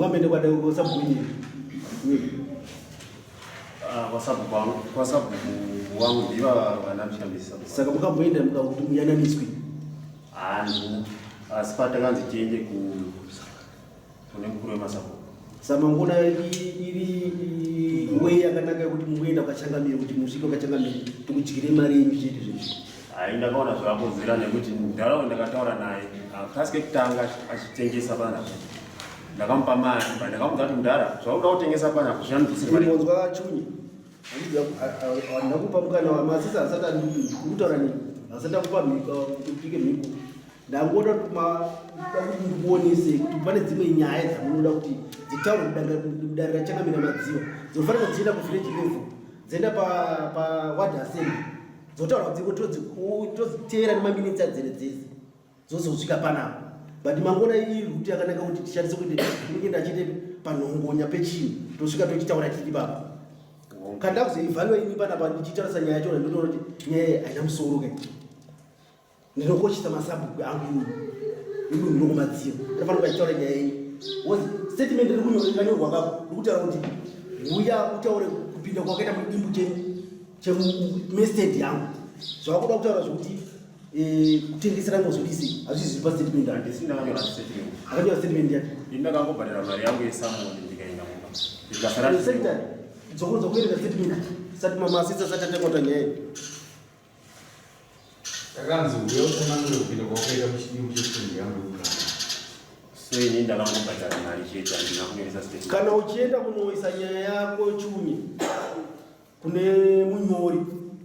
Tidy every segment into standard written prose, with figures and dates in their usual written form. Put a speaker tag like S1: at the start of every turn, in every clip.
S1: Mukamboenda kwasabhuku wenyu?
S2: Ah, kwasabhuku wangu, kwasabhuku wangu ndiva vana Mutyambisi.
S1: Saka mukamboenda mukakuti muyananiswe?
S2: Handina, asi patakanzi tiende ku kune mukuru wemasabhuku.
S1: Samangona iri way yakanaka yekuti mungoenda kwachangamire kuti musvike kwachangamire tikudyire mari yenyu chete zvezvi.
S2: Hai, ndakaona zvakakodzera nekuti ndaraunda ndakataura naye kasi kekutanga achitengesa panapa ndakamupa mari, but ndakamuudza kuti mudhara, zvauda kutengesa panapa zviyandidzosera mari.
S1: Imbonzwa chunyi. Ndakupa mukana wamasisi asati andikutaura nini, asati akupa mhiko kuti upike mhiko. Ndangoda kuti kuti ndikuonese kuti pane dzimwe nyaya dzamunoda kuti dzitaurwe mudare rachangamira Madziwa, dzinofanira dzienda kuvillage level, dzienda paward assembly, dzotaurwa dziko, todziteera nemaminitsi adzere dzese, dzozosvika panapa. But mangona iri ruti yakanaka kuti tishandise kuti ndinenge ndachite panhongonya pechinhu, tosvika tochitaura tiri papa. Kana ndakuzoivhalwa ini panapa ndichitarisa nyaya yacho, ndotoona kuti nyaya iyi haina musoro kai. Ndinokoshesa masabhuku angu ini nedunhu rokuMadziwa, ndinofanira kuvachitaura nyaya iyi because statement riri kunyorwa kapo ndikutaura kuti uya utaure kupinda kwakaita mudimbu chemested yangu. Zvakuda kutaura zvokuti kutengesera ngozodisi hazvisi zviri pastatement.
S2: Handisi ndakanyora statement.
S1: Akanyora statement yake.
S2: Ini ndakangobhadhara mari yangu yesamoni ndikaenda kumba, ndikasara.
S1: Secretary, dzokonza kuerenga statement sati mamasisa sati atangota nyaya iyi.
S3: Takanzi uya utsanangure kupinda kwawakaita muchidimbu chestendi yangu yekugara.
S2: So ini ndakangobhadhara mari chete, handina kunyoresa statement.
S1: Kana uchienda kunoisa nyaya yako chunyi kune munyori,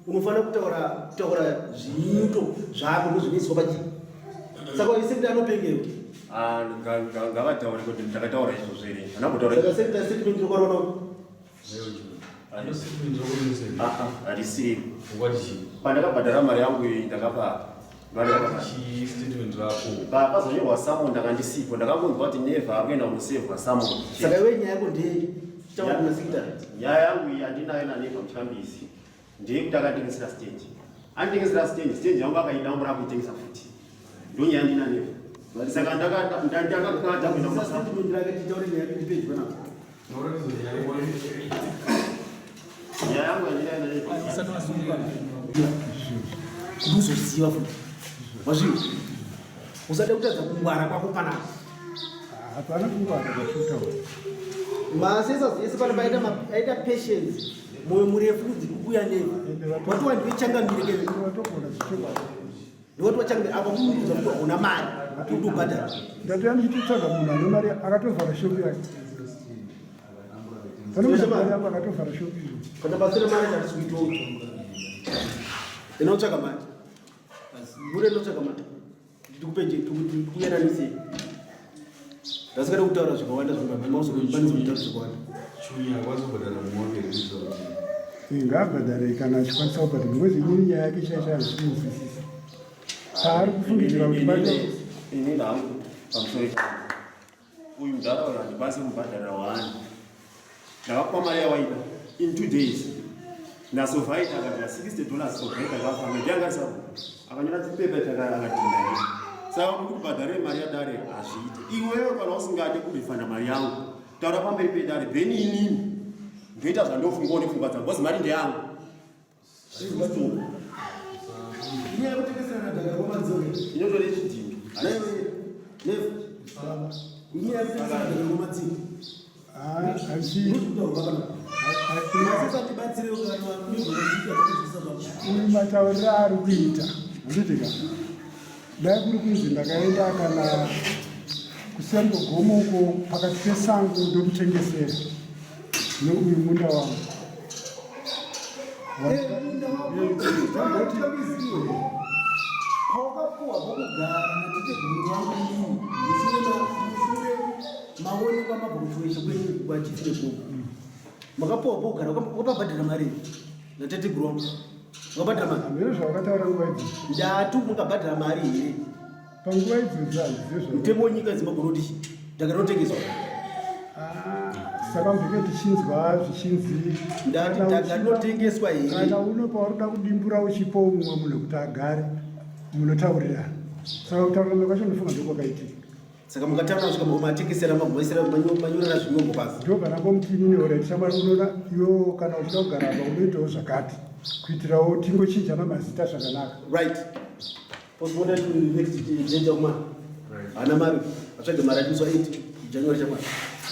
S1: unofanira kutaura zviito zvako ndozvinoiswa pachi. Saka secretary anopengewa.
S2: Ah, ngavataure kuti ndakataura izvozvo here, handina kutaura.
S1: Saka secretary, statement rokwarona.
S2: Harisiri pandakabhadhara mari yangu iyi, ndakapa pazonyorwa summon, ndakandisipo. Ndakangonzwa kuti Never akuenda kunosevhwa summon.
S1: Saka iwe nyaya yako ndei? Chitaura kuna secretary.
S2: Nyaya yangu iyi handinayo naNever Mutyambisi ndeyekuti akatengesera stand, anditengesera stand, stand yangu akaidambura akuitengesa futi. Ndonyaya ndina Never. Saka ndakakata kuenda kumasa.
S1: Statement rake, titaure nyaya yedu pedyo panapa.
S2: Nyaya yangu yandinayo naNever
S1: kuti uzoziva futi wazviwa, usade kutadza kungwara kwako panapa.
S4: Hapana kungwara kwachitaura.
S1: Masesa ese pano paita aita patience, mwoyo murefu kunzi kuuya newe wati wandiwe changamire keve.
S4: Watogona zvichokwadi.
S1: Ndiwati wachangamire apa kumududza kuti hauna mari kuti ubhadhara.
S4: Ndatoya ndichitotsvaga munhu ane mari akatovhara shopu yake. Pane munhu ane mari apa akatovhara shopu iyo.
S1: Kana pasina mari hatisi kuitoa. Inotsvaga mari mure, inotsvaga mari ndikupeje ndikuyananisei. Ndasikada kutaura zvakawanda, zvimamauzopaniza kutaura zvakawanda.
S3: Chunya wazobhadhara mumwe wake here kuitira kuti
S4: Ngaabhadhare kana achikwanisa kubhadhara, because inini nyaya yake chaicho handisi kuinzwisisa paari kufungidzira kuti pacho.
S2: Ini hangu pamusoro uyu mudhara uyu handikwanisi kumubhadharira waani. Ndakakupa mari yawaida in 2 days nasovaita, akadira $60. Sovaita akafamba ndiangarisavo, akanyora chipepa akadhinda. Saka kuti kubhadharire mari yadare hazviiti. Iwewe kana usingade kurifanda mari yangu, taura pamberi pedare, then inini ndoita zvandofungawo nepfungwa dzangu because mari ndeyangu.
S1: Inyaya yekutengeserana dhaka kwamadzoro.
S2: Inotore chidhindo.
S1: Inyaya yekutengeserana dhaka kwamadzoro.
S4: Hansi
S1: Masesa tibatsire
S4: uyu matauriro aari kuita, handitika dai kuri kunzi ndakaenda kana kuseri kwegomo uko pakati pesango ndokutengesera neuyu munda wangu.
S1: Munda wako pawakapuwa pokugara nateteguru wangu mushure maonekwa mabva kuchiwesha kwenyu kwachief Negomo, makapuwa pokugara, wakabhadhara mari nateteguru wangu? Wakabhadhara mari?
S4: Hamene zvawakataura nguva idzodzo.
S1: Ndatu mukabhadhara mari here?
S4: Panguva idzodzo handizive zva.
S1: Mutemo wenyika yeZimbabwe unoti dhaka rinotengeswa.
S4: Saka mbenge tichinzwa zvichinzi
S1: Ndati
S4: kana
S1: dhaka rinotengeswa here?
S4: Kana uno pauri kudimbura uchipa mumwe munhu kuti agare, munotaurirana. Saka kutaurirana kwacho ndofunga ndokwakaitika.
S1: Saka mukataura kusvika matengesera magoisera manyorera zvinyorwa pasi.
S4: Ndobva ndangomti inini alright shamwari unoona iwo kana uchida kugara apa unoitawo zvakati kuitirawo tingochinjana mazita zvakanaka.
S1: Right. Postpone to next date yakumana. Haana mari. Atsvage mari atimiswa 8 January chamwana.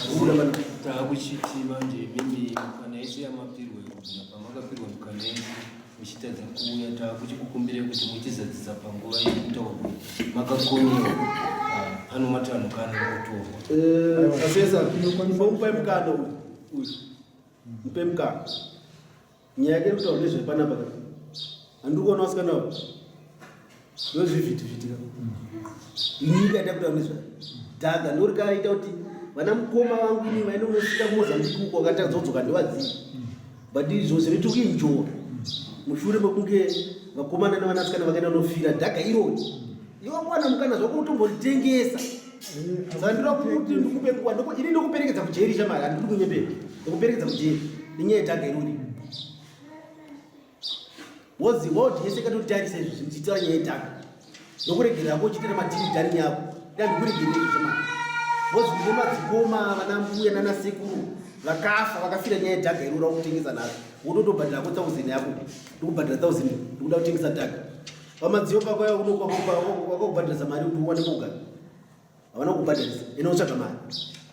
S1: Akubuda mana.
S5: Taakuchiti manje imimi mikana yese yamapirwa kubvira pamakapirwa mikana yese muchitadza kuuya taakuchikukumbirai kuti muchizadzisa panguva yekutaurwa makakoniwa ah, pano matanho kana kutorwa.
S1: Eh, asesa mupe mukana uyu. Uyu. Mupe mukana. Nyaya yake kutaura nezvepanapa ka. Handiri kuona vasikana ava. Ndozvivhitivhiti ka. Nyika yada kutaura nezvayo. Dhaga ndorikaita kuti vana mukoma vangu ini vaenda kunosvika kuMozambique uko vakatadza kudzoka ndovadzii. But izvo zviri tiri kuenjoya mushure mekunge vakomana nevanasikana vakaenda kunofira dhaga irori. Iwe mwana mukana zvako utomboritengesa. Saka ndinoda kuti ndikupe nguva ini ndokuperekedza kujeri shamari handidi kunyepera. Ndokuperekedza kujeri nenyaya yedhaga irori. Wozi world yese ikatotarisa izvi zvinhu tichitaura nyaya yedhaga. Ndokuregerera ko uchiitira madhiri dhani yako. Dai ndikuregerera izvi shamari. Wozi ndine madzikoma vana mbuya nana sekuru vakafa vakafira nyaya yedhaga irori rakutengesa nhasi. Wototobhadhara ko 1000 yako. Ndikubhadhara 1000 ndikuda kutengesa dhaga. Pamadziyo pako wakakubhadharisa mari kuti uwane kugara. Havana kukubhadharisa. Enda utsvaga mari.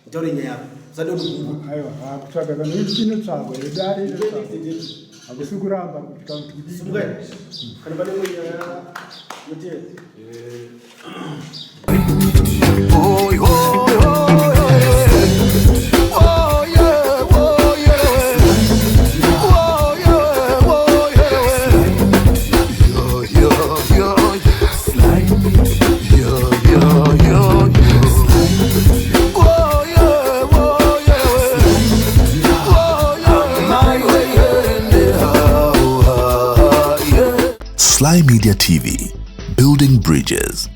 S1: Utaure nyaya yako. Usade kuti
S4: Aiwa, kutsvaga kana inotsvagwa yedare inotsvagwa. Hakusi kuramba kuti kana kuti kudii.
S1: Simukai. Kana pane imwe nyaya mutevere.
S6: Slymedia TV, building bridges.